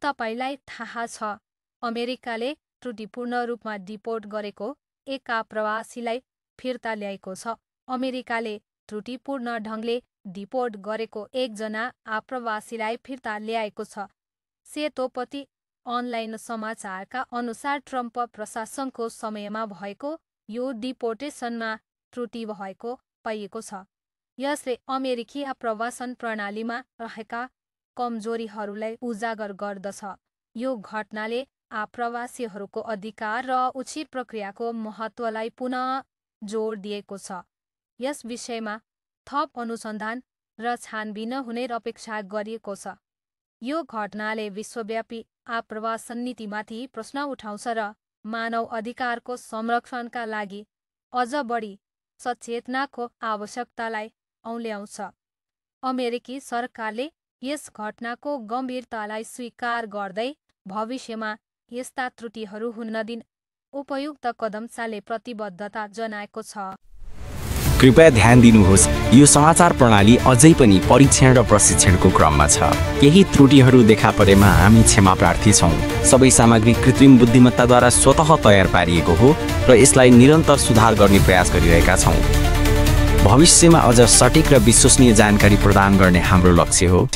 तपाईँलाई थाहा छ, अमेरिकाले त्रुटिपूर्ण रूपमा डिपोर्ट गरेको एक आप्रवासीलाई फिर्ता ल्याएको छ। अमेरिकाले त्रुटिपूर्ण ढङ्गले डिपोर्ट गरेको एकजना आप्रवासीलाई फिर्ता ल्याएको छ। सेतोपति अनलाइन समाचारका अनुसार ट्रम्प प्रशासनको समयमा भएको यो डिपोर्टेसनमा त्रुटि भएको पाइएको छ। यसले अमेरिकी आप्रवासन प्रणालीमा रहेका कमजोरीहरूलाई उजागर गर्दछ। यो घटनाले आप्रवासीहरूको अधिकार र उचित प्रक्रियाको महत्त्वलाई पुनः जोड दिएको छ। यस विषयमा थप अनुसन्धान र छानबिन हुने अपेक्षा गरिएको छ। यो घटनाले विश्वव्यापी आप्रवासन नीतिमाथि प्रश्न उठाउँछ र मानव अधिकारको संरक्षणका लागि अझ बढी सचेतनाको आवश्यकतालाई औल्याउँछ। अमेरिकी सरकारले यस घटनाको गम्भीरतालाई स्वीकार गर्दै भविष्यमा यस्ता त्रुटिहरू हुन नदिन उपयुक्त कदम चाल्ने प्रतिबद्धता जनाएको छ। कृपया ध्यान दिनुहोस्, यो समाचार प्रणाली अझै पनि परीक्षण र प्रशिक्षणको क्रममा छ। केही त्रुटिहरू देखा परेमा हामी क्षमा प्रार्थी छौँ। सबै सामग्री कृत्रिम बुद्धिमत्ताद्वारा स्वतः तयार पारिएको हो र यसलाई निरन्तर सुधार गर्ने प्रयास गरिरहेका छौँ। भविष्यमा अझ सटिक र विश्वसनीय जानकारी प्रदान गर्ने हाम्रो लक्ष्य हो।